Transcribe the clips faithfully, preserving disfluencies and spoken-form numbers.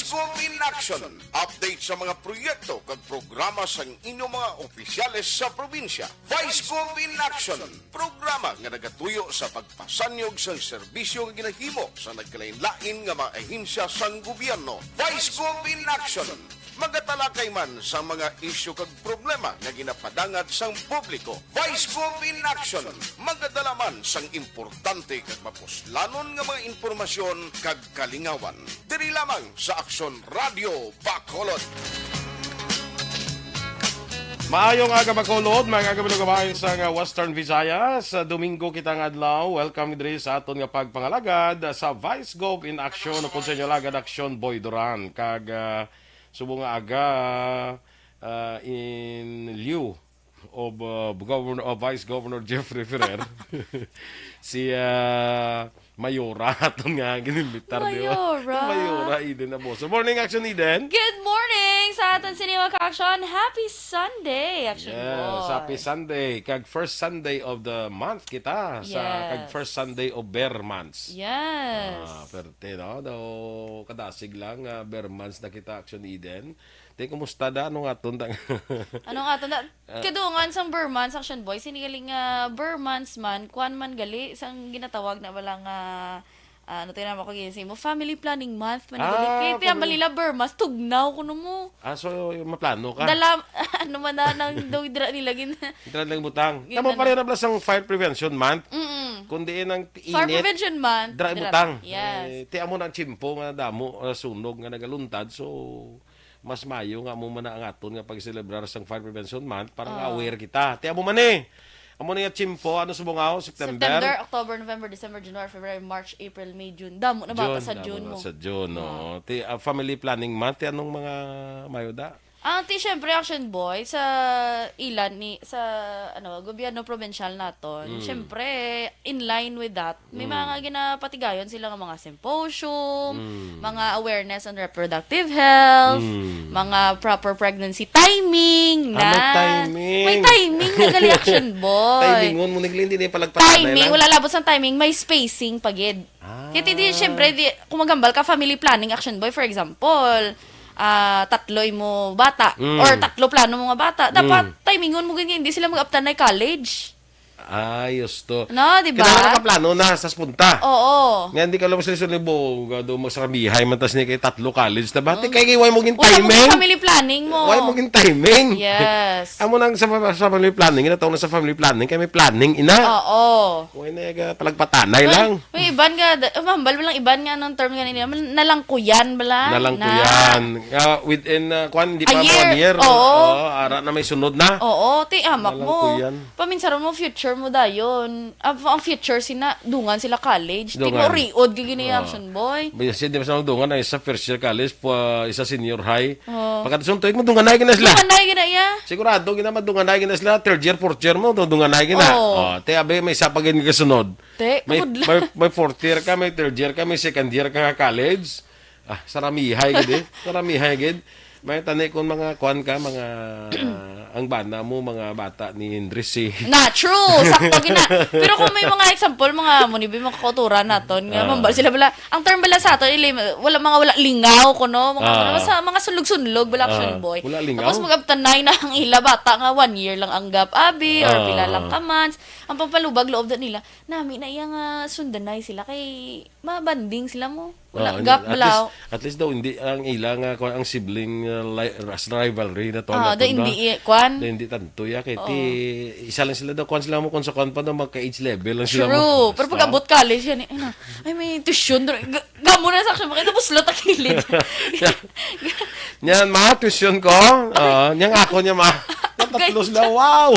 Vice Gov in Action. Update sa mga proyekto kag programa sang inyong mga opisyales sa probinsya. Vice Gov in Action. Programa nga nagatuyo sa pagpasanyog sang serbisyo nga ginahimo sa nagkalain-lain nga mga ahensya sang gobyerno. Vice Gov in Action. Magatalakay man sa mga isyu kag problema nga ginapadangat sang publiko. Vice Gov in Action. Magadala man sang importante kag mapuslanon nga mga impormasyon kag kalingawan. Diri lamang sa Aksyon Radio Bacolod. Maayong aga, Bacolod, mga kababayan sa nga Western Visayas. Sa Domingo kita nga adlaw. Welcome diri sa aton nga pagpangalagad sa Vice Gov in Action, upod sa inyo alagad, Action Boy Duran. Kag, ah, subong nga aga, ah, in lieu of, uh, Governor, uh, Vice Governor Jeffrey Ferrer, si, uh, Mayora, aton nga ginimbitar, di ba? Mayora. Mayora Eden Aboso. Morning, Action Eden. Good morning sa aton sini mga ka-action. Happy Sunday, Action Yes, Boy. Happy Sunday. Kag first Sunday of the month kita sa, kag Yes. First Sunday of Bear Months. Yes. Ah, perte, no? Daw kadasig lang, ah, Bear Months na kita, Action Eden. Te, kumusta da? Anong aton da? Anong aton da? Ah. Kadungan sang Burmans, Action Boy, sini gali nga Burmans man, kwan man gali, sang ginatawag na bala nga, ah, ano to yun, ako ginisi mo, family planning month man gali. Ah, kaya family. Tiyan bali la Burmas, tugnaw kuno mo. Ah, so, maplano ka? Dala, ano man na, nang daw dira nila gin- Dira lang butang. Gin-, Tama ano. Pareho na bala sang fire prevention month. Mm-mm. Kung diin ang Fire init, prevention month, dira dira. Butang. Yes. Eh, ti amo na ang tiyempo nga damo, ah, sunog nga nagaluntad. So, mas maayo nga amo man na ang aton nga pagselebrar sang Fire Prevention Month para nga Ah. Aware kita. Ti amo man eh. Amo na nga tiyempo, ano sa bungaw? September? September, October, November, December, January, February, March, April, May, June. Damo na bata June, sa damo June na mo. Sa June, no? Ah. Ti, ah, family planning month, ti anong mga mayo da? Ah, ti, syempre, Action Boy, sa ilan ni, sa, ano, gobyerno probinsyal naton, Mm. syempre, in line with that, may Mm. mga ginapatigayon sila nga mga symposium, Mm. mga awareness on reproductive health, Mm. mga proper pregnancy timing, Ah, may na. Timing. May timing na gali, Action Boy. Timingon mo, nagli, hindi na yung palagpatanay Timing, lang. Wala labot sa timing, may spacing pa gid. Ah. Kaya di, syempre, di, kung maghambal ka, family planning, Action Boy, for example, ah, tatlo imo bata, Mm. or tatlo plano mo nga bata, dapat Mm. timingon mo ganyan, hindi sila mag-aptanay college. Ayos to. No, di ba? Kailangan nakaplano na sa punta. Oo. Nga, hindi ka lang sila sulibo, gado, magsaramihay, man tas ni kay tatlo college, ta ba? Ti, Mm. kay, kay, why mo gin Wala mo timing? Family planning mo. Why mo gin timing? Yes. Amo nang sa, sa family planning, ina, tawag na sa family planning, kay may planning, ina. Oo. Why na, ga, palagpatanay Ay, lang. May iban nga, da-, mambal mo lang iban nga anong term nga nila, mal-, nalangkuyan bala? Nalangkuyan. Na. Ah, within, ah, kwan, di A pa mo year. One year. Oo. Oo, ara na may sunod na. Oo, ti, hamak mo. Nalangkuyan. Paminsaron mo, future mo dayon. Ah, ang future sina, dungan sila college. Ti Dungan. Mo riod, gigi ni Oo. Action Boy. Baya siya, di ba sa dungan, ay sa first year college, pa, isa senior high. Oo. Pagkatasuntoy mo, dungan na, gina sila. Dungan na, gina, iya. Sigurado, gina, madungan na, gina sila. Third year, fourth year mo, dungan na, gina. Oo. Oh, te, abe, may isa pa gid nga kasunod. Te, May, kabudla. may, may fourth year ka, may third year ka, may second year ka nga college. Ah, saramihay gid, eh. Saramihay gid. May tani kung mga kuan ka, mga, ah, ang bana mo, mga bata ni Henry si Na, true! Sakto gina. Pero kung may mga example, mga munibi, mga kauturan naton, nga Ah. mambal sila bala. Ang term bala sa aton, ili, wala, mga wala lingaw, kuno, mga, Ah. mga sa, mga sunlog-sunlog, bala, Ah, Action Boy. Wala lingaw? Tapos mag-abtanay na ang ila bata nga one year lang ang gap, abi, or Ah. pila lang ka months. Ang pampalubag loob na nila, nami na iya nga sundanay sila kay mabanding sila mo. Wala Ah, gap at bala. Least, at least daw hindi ang ila nga, kuwan, ang sibling, uh, li-, ras-, rivalry na to, Ah, na daw to, hindi, no? Eh, kwan? Daw hindi tanto ya, kay Oo. ti, isa lang sila daw, kwan sila mo, kung sa kwan pa daw, magka-age level lang sila mo. True. Pero Basta. Pag abot college, yan, eh, ay na, ay, may tuition, dra-, ga-, gamo na sa action, makita mo, slot ang kilid. Yan, ma, tuition ko. Ah, niyang ako niya, ma. Tatlo sila, wow!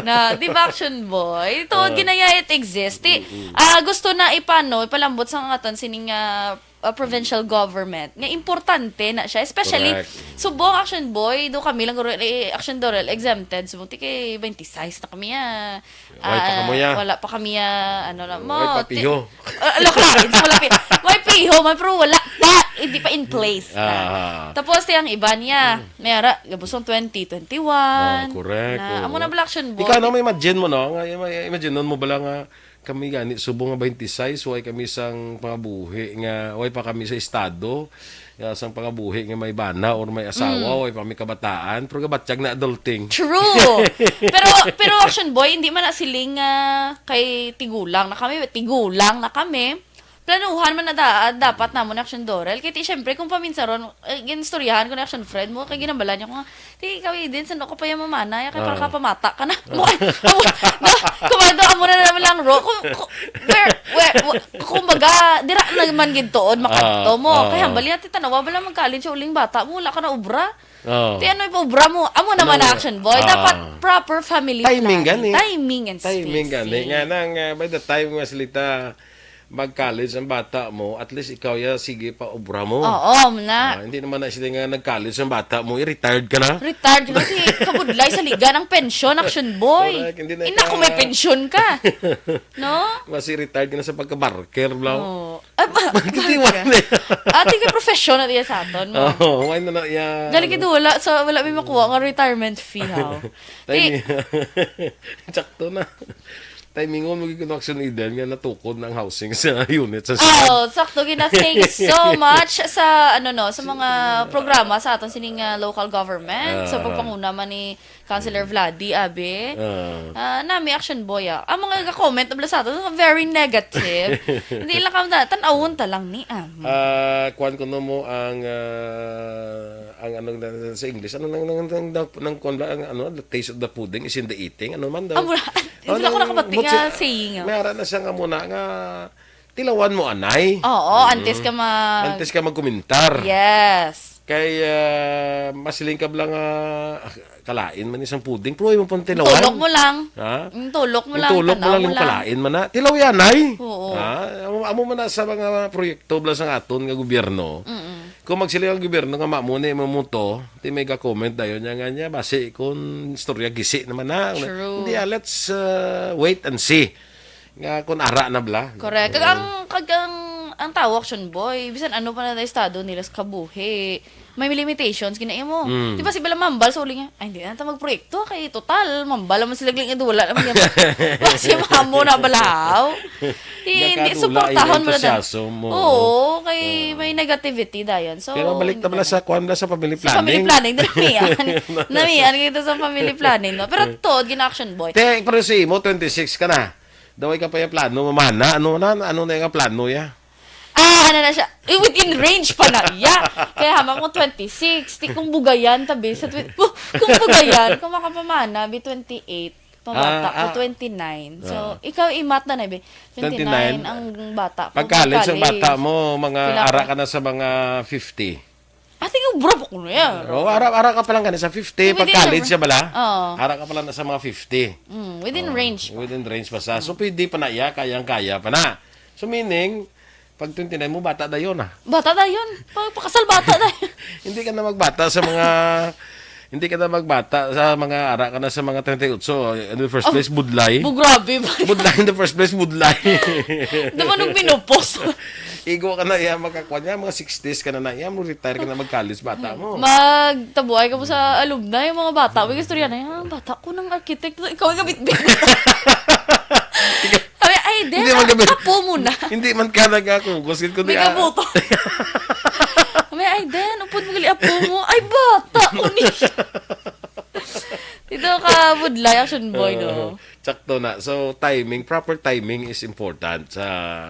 Na, di ba, Action Boy? Ito, Ah. ginaya it exists. Ti, Mm-mm. ah, gusto na ipano, ipalambot sa aton sining, ah, ah, provincial government nga importante na siya, especially Correct. Subong, Action Boy, do kami lang guro, eh, Action Dorel exempted, subong ti kay twenty-six na kami, ah. Why pa Ah, kamo ya? Wala pa kami, ah, ano na mo, Why pa ti-, piho? Ah, look lang, it's wala pi-, may piho man, pero wala pa, hindi pa in place na. Ah. Tapos, ti ang iba niya, Hmm. may ara, gabusong twenty twenty-one, Ah, correct, na, oo. Amo na bala, Action Boy. Ikaw, ano, may imagine mo, no? Nga, may imagine mo bala nga, Kami gani, subong nga twenty-six, way kami sang pangabuhi nga, way pa kami sa estado, nga sang pangabuhi nga may bana or may asawa, Mm. way pa kami kabataan, pero gabatyag na adulting. True. Pero, pero Action Boy, hindi man na siling nga kay tigulang na kami, tigulang na kami. Planuhan man na da-, dapat namon, Action Dorel. Kay ti, syempre, kung paminsaron, eh, ginistoryahan ko na Action Friend mo, kay ginambalan niya ko nga, "Ti, ikaw, Eden, saan ako pa yung mamana? Ya, kay para Ah. ka pamata ka na." Mo, amo, no, kumando, amo na naman lang, ro. Kung, kung, where, where, wh-, kumbaga, dira naman gid tuod, makadto Ah, mo. ah. Kay hambal niya, "Ti, tanawa, bala mag-college sa uling bata mo, wala ka na obra." Oh. Ti, ano yung obra mo? Amo naman Ano? Action Boy. Ah. Dapat proper family Timing planning. gani. Timing and Timing gani. spacing. Nga nang, ah, by the time nga silita mag-college ang bata mo, at least ikaw ya, sige pa obra mo. Oo, amo na. Ah, hindi naman na sila nga nag-college ang bata mo, i-retired ka na. Retired na si kabudlay sa liga ng pensyon, Action Boy. Correct, hindi na Ina ka kung may pensyon ka. No? Mas i-retired ka na sa pagka-barker, bro. Oo. Ah, ba-, Hindi, bakit wala ka? na. Ate, kay profession na diya sa aton, no? Oo, why na na yan? Galing kay wala, so wala may makuha nga retirement fee, ha? Timing. Sakto na. Timingon mo gid kuno, Action Eden, nga natukod na ang housing sa unit sa Ah, oh, sakto gid na. Thank you so much sa, ano, no, sa mga programa sa aton sining, ah, local government. Sa Ah. pagpanguna man ni Councilor Vladi, abi. Ah. Ah, nami, Action Boy, ah. Ang mga ga-comment na bala sa aton, very negative. Hindi lang kamo na, tan-awon ta lang ni, ah. Ah, kuwan ko no mo ang, ah, ang anong na-, sa English, ano nang, nang, nang, nang, nang kuwan ba, ang ano, the taste of the pudding is in the eating, ano man daw? Amo na, hindi Ano lang ako nang nakabati butsi-, nga saying, ah. may ara na siya nga muna nga, tilawan mo, anay. Oo, antes Mm. ka mag- Antes ka magkomentar. Yes. Kay, ah, masiling ka bala nga, ah, kalain man isang pudding, pero ay mo pang tilawan. Tulok mo lang. Ha? Mm, tulok mo Ang lang, tulok mo tanaw lang, mo yung lang. kalain man na. Tilaw yan, ay. Oo. Ha? Amo, amo man na sa mga proyekto bala sa aton nga gobyerno. Mm-mm. Kung magsiling ang gobyerno nga mamo ni mamuto, ti may ga-comment dayon niya nga niya, basi kung istorya gisi naman na. True. Hindi, ah, let's, ah, wait and see. Nga kung ara na bala. Correct. Kag Oo. ang, kag ang, ang tao, Action Boy, bisan ano pa na estado nila sa kabuhi, may limitations, ginaimo. Mm. Di ba si Bala mambal sa uli niya, "Ay, hindi na ta magproyekto, kay total, mambal naman sila, gling, wala naman yan." Kasi mamo na balahaw. Di, hindi, Nakadula suportahon yung mo na enthusiasm mo. Oo, kay Ah. may negativity dayon. So, Pero balik na hindi bala na. sa kuwan na sa family Sa family planning. planning, namian. Namian kita sa family planning, no? Pero tuod, gina-Action Boy. Te, pero si imo, twenty-six ka na. Daway ka pa yung plano, mamana. Ano na, ano na yung plano ya? Ah, ano na siya? Eh, within range pa na, ya. Kaya hama ko twenty-six, ti kung bugayan, tabi sa twen-, kung bugayan, kung makapamana, be twenty-eight, pabata Ah, ko ah. twenty-nine. So, Ah. ikaw, imat na na, be. Twenty-nine, Twenty-nine. ang bata ko, Pag-college ang college. bata mo, mga Pila ara pa? ka na sa mga fifty. I think, bro, ko na yan. Oh, ara, ara ka pa lang gani sa fifty, Within pag college the siya bala. Oo. Ara ka pa lang na sa mga fifty. Mm, within Oh, range pa. within range pa sa. So, Mm. pwede pa na iya, kayang-kaya pa na. So, meaning, pag twenty-nine mo, bata dayon, ah. Bata dayon. Pa-, pakasal bata dayon. Hindi ka na magbata sa mga, hindi ka na magbata sa mga ara ka na sa mga treinta y ocho. In the first Oh. place, budlay. Bu-, grabe ba? Budlay in the first place, budlay. Naman nung minupos. Igo ka na, iya, makakuha niya, mga sixties ka na na, iya, mo retire ka na, mag-college, bata mo. Magtabuay ka mo sa alumni, yung mga bata. May istorya na, "Ah, bata ko ng architect." Ikaw ay gabit-bit. Sabi, "Ay, then, Hindi man ah, gabit. apo mo na." Hindi man ka nagkakugos, gid, kundi, May ah. gabuto. Sabi, "Ay, then, upod mo gali apo mo." Ay, bata ko ni. Dito ka, budlay, Action Boy, no? Ah, sakto na. So, timing, proper timing is important. Sa,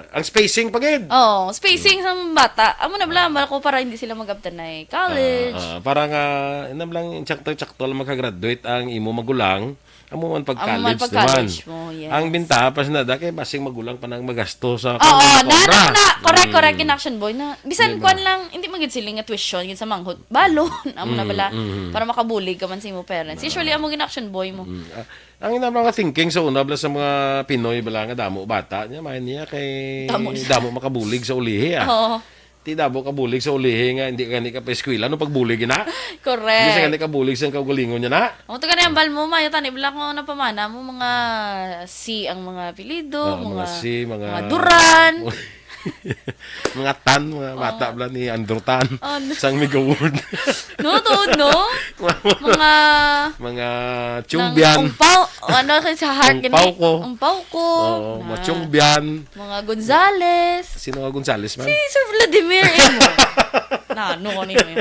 ang spacing pa gid. Oo, spacing Mm. sa mga bata. Amo na bala, Ah. bala ko para hindi sila mag-abtanay college. Ah, ah, para nga, inam lang, sakto-sakto lang makagraduate ang imo magulang. Amo man pag Amo man college pag naman. college mo, yes. Ang bintaha pa sa nada kay basing magulang pa nang magasto sa Oo, kung na, na, obra. na, correct, correct, Mm. in Action Boy na. Bisan Di ba? kwan lang, hindi man gid siling nga tuition, gid sa manghod. Balon, amo na Mm, bala. mm. Para makabulig ka man sa imo parents. Ah. Usually, amo gid in Action Boy mo. Mm. Ah, ang ina mga thinking sa una bala sa mga Pinoy bala nga damo bata niya, main niya kay Damo na. damo makabulig sa ulihi, ah. Oo. Ti damo kabulig sa ulihi nga hindi gani ka pa eskwela, no, pagbulig na. Correct. Hindi sa gani kabulig sa kaugalingon niya na. Amo to gani ang bal mo, mayo tani bala ko napamana mo, mga C ang mga apelyido, Oo, mga mga, C, mga mga Duran. Mga Tan, mga bata Oh. bala ni Andrew Tan. Oh, no. Sang Mega World. No, to, no? Mga Mga nang Chumbian. Umpaw, ano, kay sa heart, Umpaw gani? Ko. Umpaw ko. Oo, mga Na. Chumbian. Mga Gonzales. Sino nga Gonzales man? Si Sir Vladimir, eh, mo. Na, ano ko niyo, eh.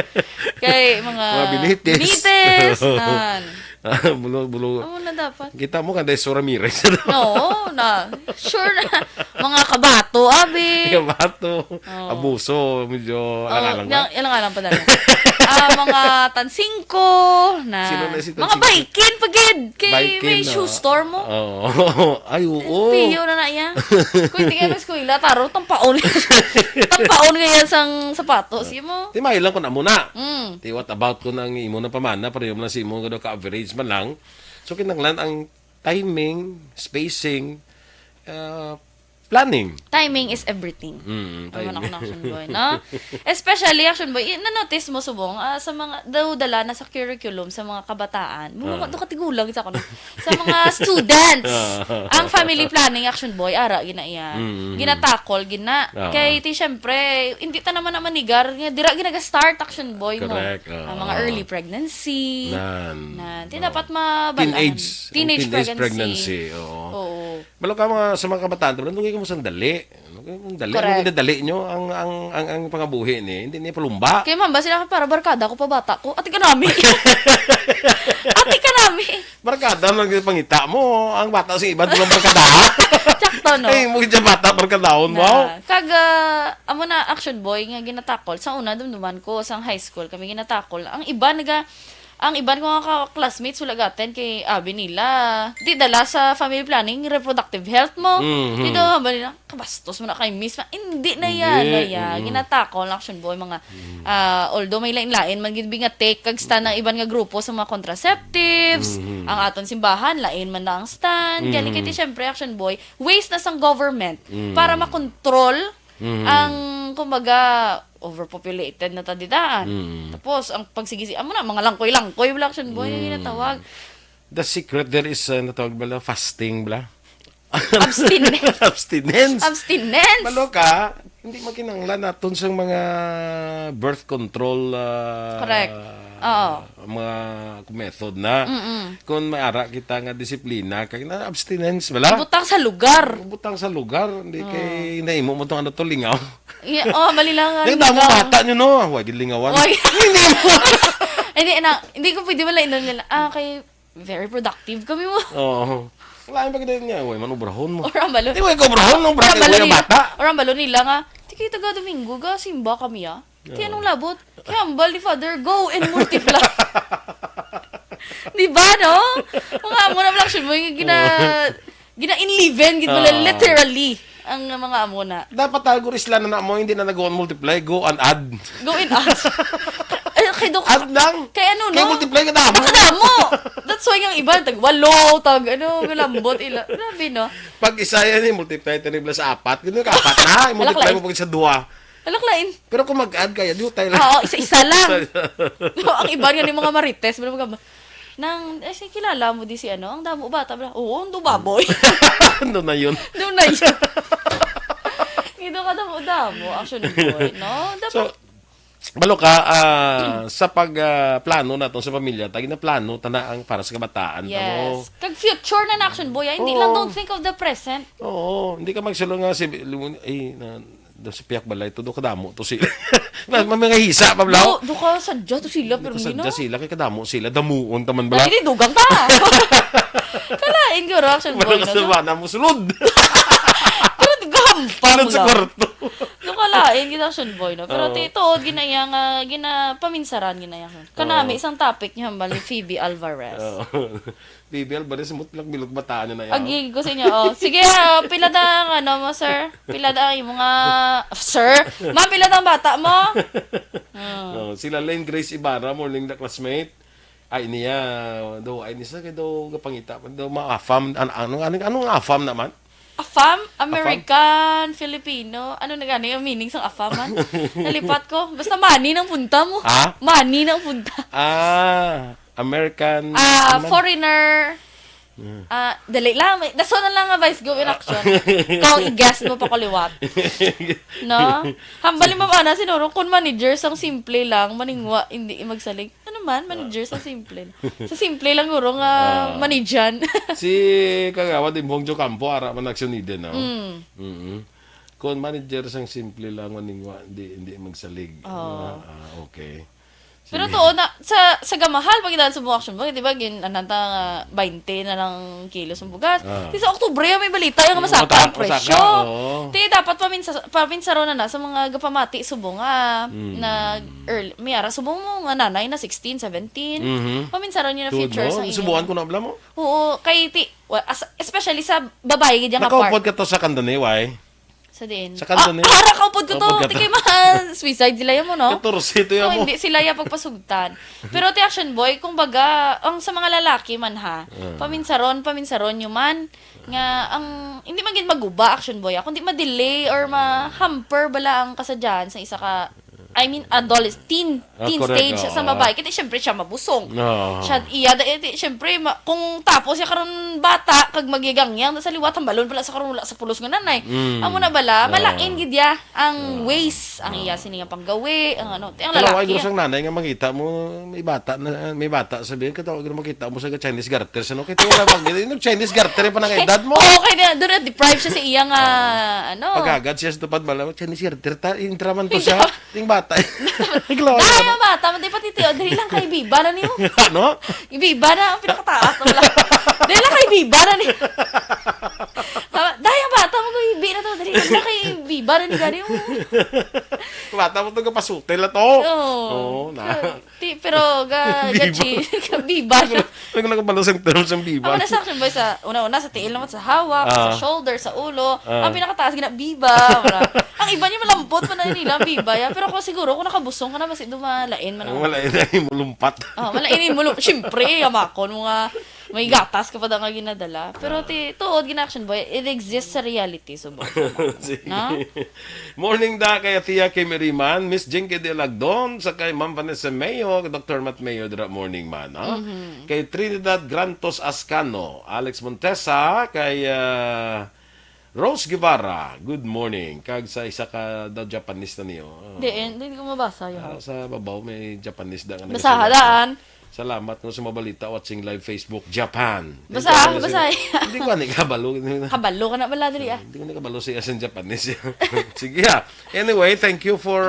Kay mga Mga Benitez. Benitez, nan. Bulo, bulo. Amo na dapat. Kita mo, kanda si Ramirez. No, na. Sure na. Mga kabato, abi. Kabato. Oh. Abuso, medyo Oh, alang-alang ba? yang-, alang-alang pa dali. Ah, mga tansingko, na. Sino na si Mga tansingko? Baikin pa gid. Kay Baikin, may shoe ah. Store mo. Oo. Ay, oo. Piyo na na iya. Kung hindi kayo eskwela, taro, tampaon. Tampaon nga yan sang sapatos, imo. Ti, may lang kung amo na. Mm. Ti, what about kung ang imo na pamana, pareho man si imo nga ka-average man lang? So, kinahanglan ang timing, spacing, ah, planning. Timing is everything. Mm, Tama na timing. Ako na, Action Boy, no? Especially, Action Boy, i-, na-notice mo, subong, ah, sa mga, daw dala na sa curriculum, sa mga kabataan. Mga Ah. do katigulang sa kuno. Sa mga students. Ah. Ang family planning, Action Boy, ara, gina iya. Mm, mm. Ginatakol, gina. Ah. Kay, ti, syempre, hindi ta naman na manigar, nga dira ginaga-start, Action Boy, mo. Correct, ah. Ang mga early pregnancy. Nan. Nan. Ti, Oh. dapat mabalaan. Teenage, Teenage teenage pregnancy. pregnancy, oo. Oo. Balo ka mga, sa mga kabataan, pero dugay ka mo sang dali. Ano kayo mong dali? Correct. Ano yung dali nyo? Ang, ang, ang, ang pangabuhi ni, hindi niya palumba. Kaya ma'am, ba sila para barkada ko pa bata ko? Ati ka nami. Ati ka nami. Barkada lang yung pangita mo. Ang bata sa iba, doon ang barkada. Tsakto, no? Ay, mo dyan bata, barkadahon mo. Na, kag, ah, amo na action boy nga ginatakol. Sa una, dumduman ko, sa high school, kami ginatakol. Ang iba, naga, Ang iban ko nga ka-, classmates, wala gaten kay abi nila. Di dala sa family planning, reproductive health mo. Mhm. Di daw, hambal nila, "Kabastos mo na kay miss." Ma-, hindi na yan, Hindi, na yan. mm. Ginatakol na action boy, mga, Mm. ah, although may lain-lain, man gid nga take, kag stand ang iban nga grupo sa mga contraceptives, Mhm. ang aton simbahan, lain man na ang stand. Gani kay Mhm. ti, syempre, action boy, ways na sang government Mm. para makontrol Mhm. ang, kumbaga, overpopulated na ta didaan. Mm. Tapos, ang pagsigi-, amo na, mga langkoy-langkoy, wala action boy, yung Mm. ginatawag. The secret there is, uh, natawag bala, fasting bala? Abstinence. Abstinence. Abstinence. Malo ka, hindi makinanglan naton sa mga birth control, uh, Correct. Oo. mga method na. Mm-mm. Kung may ara kita nga disiplina, kay na abstinence bala? Butang sa lugar. Butang sa lugar, hindi Oo. kay nahimo mo tong ano to, lingaw. Yeah, oh, mali lang nga, Yung damo lingaw. bata nyo, no? Huwag yung lingawan. Huwag. Hindi mo. Hindi, na, hindi ko pwede malainan nila. Ah, kay very productive kami mo. Oo. Wala yung pagkita niya, huwag man obrahon mo. Or ang balo. Di, huwag ka obrahon, no? Or ang Bracket balo mo yung nila. bata. Or ang balo nila nga, "Di kayo taga Domingo, ga simba kami, ah." Ti Oo. anong labot? Kaya ang bal ni Father, go and multiply. Di ba, no? Mga amo na lang, action mo, yung gina-, Oo. gina-inliven, gid mo, Oo. literally, ang mga amo na. Dapat tago isla na na mo, hindi na nag-go and multiply, go and add. Go and add. Ay, kay Dok-, Add lang. kay ano, Kay no? multiply ka damo. Kadamo. That's why yung iba, tag walo, tag ano, malambot, ila. Grabe, no? Pag isa yan, eh, multiply, tinibla sa apat. Ganun ka, apat na, i-multiply Alaklay. mo pag sa dua. Alaklain. Pero kung mag-add kaya, di tayo lang. Oo, isa-isa lang. Isa-isa. Ang iba nga ni mga marites, wala mag-, nang, "Ay, si kilala mo di si ano? Ang damo bata, bla." "Oo, ang do baboy." Ano na yun? Doon na yun. Ito ka damo-damo, action boy, no? Dapat So, balo ka, ah, sa pag, ah, plano nato sa pamilya, tagi na plano, tana ang para sa kabataan. Yes. Tamo. Kag future na na, action boy, ah. Hindi lang Oo. don't think of the present. Oo, hindi ka magsulo nga si, ay, na, Daw sa piyak balay to, do kadamo to sila. Mas, may mga hisa pa, bla. Do, do ka sadya to sila, pero Sadya hindi na. sila, kay kadamo sila, damuon taman bala. Dali, dugang ta. Kalain ko, action boy, Wala no? sa bana mo, sulod. Pero gahampa Sulod mo sa lang. kwarto. Do kalain, gid action boy, no? Pero Oo. ti-, tuod, ginaya nga, gina-, paminsaran, ginaya. Kanami, Oo. isang topic niya, hambal ni Phoebe Alvarez. Oo. Bibi Alvarez, mo lang bilog bataan na na yaw. Agi ko sa inyo, oh. Sige, ah, pila da ang ano mo, sir? Pila da ang imo nga, sir? Ma'am, pila da ang bata mo? Oh. Oh, sila Lane Grace Ibarra, morning na classmate. Ay niya, do, ay ni sa kay do gapangita, do maafam, an-, ano, ano, anong afam naman? Afam? Afam? American, Filipino. Ano na gani ang meaning sa afam, man? Nalipat ko. Basta money nang punta mo. Ha? Money nang punta. Ah, American, Ah, ano man? foreigner. Ah, dali lang. May, daso na lang nga Vice Gov in action. Kung i-guess mo pa ko liwat. No? Hambal ni Ma'am Ana, sinuro, kung manager sang simple lang, maningwa, hindi magsalig. Ano man, manager sa simple. Sa simple lang, guro nga Ah. manidyan. Si Kagawad Imbong Jocampo, ara man action ni din, no? Mm. Mm-mm. Kung manager sang simple lang, maningwa, hindi, hindi magsalig. Oo. Ah, ah, okay. Pero Sige. to, na, sa, sa gamahal, pag inaan sa buong action boy, di ba, gin, ananta nga, bainte na lang kilo sa bugas. Ah. Di sa Oktubre, may balita yung Yung masaka ang mata-, masaka, presyo. oo. Di dapat paminsa-, paminsaron na na sa mga gapamati subong nga, Mm. nag, early, may ara subong mo nga nanay na sixteen, seventeen. Mhm. Paminsaron yun na Tuod features mo? ang Subuhan inyo. ko na, bala mo? Oo, kay ti, wa-, as-, especially sa babae, gid yung Nakaupod apart. ka to sa Kandani, why? Sa diin? Sa Kandani. Ah, ara, kaupod ko to. Kaupod ka Ti to. kay ma-, suicide sila yan mo, no? Katorse to yan Oh, mo. hindi sila yan pagpasugtan. Pero ti action boy, kumbaga, ang sa mga lalaki man ha, Ah. paminsaron, paminsaron nyo man, nga ang, hindi man gid maguba, action boy, ah, kundi ma-delay or ma-hamper bala ang kasadyahan sa isa ka, I mean, adolescent, teen, Ah, teen correct, stage oo. sa babae. Kasi syempre siya mabusong. Oo. Siya, iya, da, eh, di, syempre, ma-, kung tapos siya karon bata, kag magigangyang, sa liwat, hambalon pala sa karon wala sa pulos nga nanay. Mm. Amo na bala, Oo. malain gid ya ang Oo. ways, ang Oo. iya sini nga panggawi, ang ano, ti ang Kalawa, lalaki. Igro sang nanay nga makita mo, may bata na, may bata, sabihin, katawa, igro makita mo sa Chinese garter, sa no? Kaya wala pag, yung Chinese garter, yung panang edad mo. Oo, kaya na, doon na-deprive siya sa iya nga, Ah. ano. Pagkagad siya sa tupad, bala, Chinese garter, ta, intraman to siya. Ting bata. Iglo, Dahil iglo. ang bata, man, di pa titiyo, dali lang kay Biba na niyo. Ano? Ibiba na, ang pinakataas na wala. Dali lang kay Biba na niyo. Ah, dahil ang bata, mag-ibi na to, dali lang kay Biba na ni Gary. Bata mo to, kapasutil na to. Oo. Oo, na. Ti, pero ga, Biba. gachi, Biba siya. Ay, kung nakabalo sa term sa Biba. Ako na sa action boy sa, una-una, sa tiil naman, sa hawak, sa Ah. shoulder, sa ulo. Ah. Ang pinakataas, gina, Biba. Wala. Ang iba niya, malambot pa na nila, Biba. Ya. Pero ako siguro, kung nakabusong ka na, mas dumalain man Ang ako. malain na yung mulumpat. Oh, malain yung mulum-, siyempre, yamakon mo nga, may gatas ka pa daw nga ginadala. Pero Ah. ti, tuod, gina-action boy, it exists sa reality, subong. Sige. No? Morning da kay Tia Kim Iriman, Miss Jinky de Lagdon, sa kay Ma'am Vanessa Mayo, Doctor Matt Mayo, dira morning man, ha? Mhm. Kay Trinidad Grantos Ascano, Alex Montesa, kay, ah, Rose Guevara, good morning. Kag sa isa ka daw Japanese na niyo. Oh. Di, eh, hindi ko mabasa yun. Ah, sa babaw may Japanese da nga Basaha nagasulat. daan. Salamat nga sa mabalita watching live Facebook, Japan. Basa, Hindi ko ano basa. siya, hindi ko ano kabalo. Kabalo ka na bala, dali, ah. Hindi ko na kabalo siya sa Japanese. Sige, ah. Anyway, thank you for,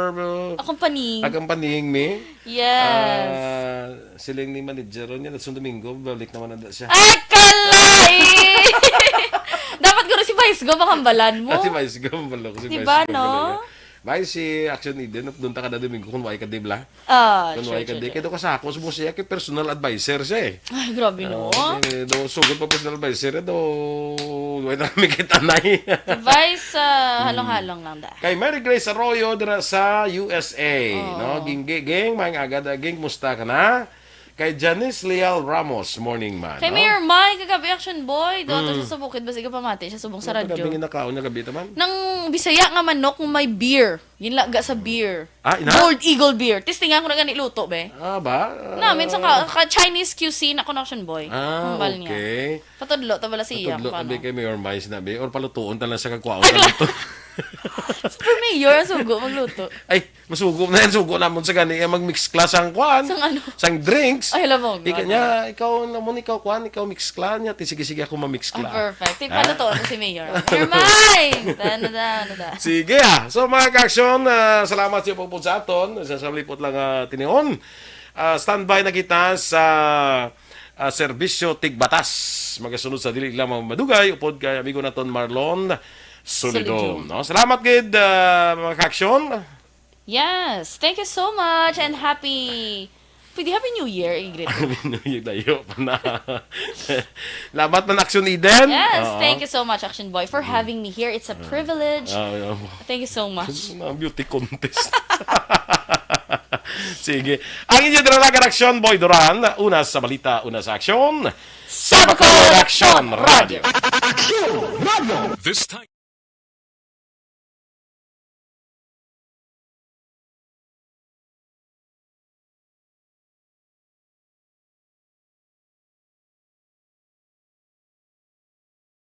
uh, Accompanying. accompanying me. Yes. Ah, siling ni manager niya, next Domingo, balik naman na siya. Ay, kalay! Dapat guro si Vice Go, makambalan mo. Ah, si Vice Go, balo ko si Diba, Vice Go, no? balo niya. Vice, si Action Eden, doon ta kada Domingo, kung wala ka, di bala? Ah, Kung true, wala ka, true, di. true. Kaya doon ka sa ako, subong siya, kay personal advisor siya eh. Ay, grabe, no? Ah, eh, do, sugot pa personal advisor, eh, do, wala na kami kita na eh. Vice, ah, Hmm. halong-halong lang da. Kay Mary Grace Arroyo dira sa U S A, Oo. no? Ging, ging, ging, maayong aga da, ging, musta ka na? Kay Janice Leal Ramos, morning man, Kay no? Mayor Mike, kagabi, action boy, doon to Mm. siya sa bukid, basi ka pamati siya subong sa Ano radyo. pagkabingin na kaon niya gabi, taman? Nang Bisaya nga manok nga may beer, ginlaga sa beer. Ah, ina? Gold Eagle beer. Testingan ko na gani luto, be. Ah, ba? Namin sa ka, ka Chinese cuisine ako na, action boy. Ah, Hambal niya. okay. Patudlo, ta bala siya, Patudlo, paano? tabi kay Mayor Mike, sinabi, or palutuon ta lang sa kagwaon Ay, na luto. Super Mayor, ang sugo, magluto. Ay, masugo na yan, sugo namon sa gani, eh, mag-mix class ang kwan, Sang ano? sang drinks. Ay, alam mo, Ika grabe. niya, ikaw namon, ikaw kwan, ikaw mix class niya, ti sige, sige, ako mamix Ah, class. perfect. Ti, Ah. paano to? Ano si Mayor? Mayor Mike! Ano da, ano da? Sige, ah. So, mga ka-action, ah, salamat sa iyo pagpunta sa aton. Sa, sa lipot lang, ah, tinion. Ah, standby na kita sa, ah, serbisyo tigbatas. Magasunod sa dili lamang madugay, upod kay amigo naton Marlon Solidum, Solidum. no? Salamat gid, ah, mga ka-action. Yes, thank you so much and happy, pwede Happy New Year, i-greet. Happy New Year, layo pa na. Salamat man, Action Eden. Yes, Oo. thank you so much, Action Boy, for Mm. having me here. It's a Mm. privilege. Ah, yeah. Thank you so much. Ang beauty contest. Sige. Ang inyo dalaga, Action Boy Duran. Una sa balita, una sa aksyon. Sa Bacolod Action Radio. Action Radio. This time.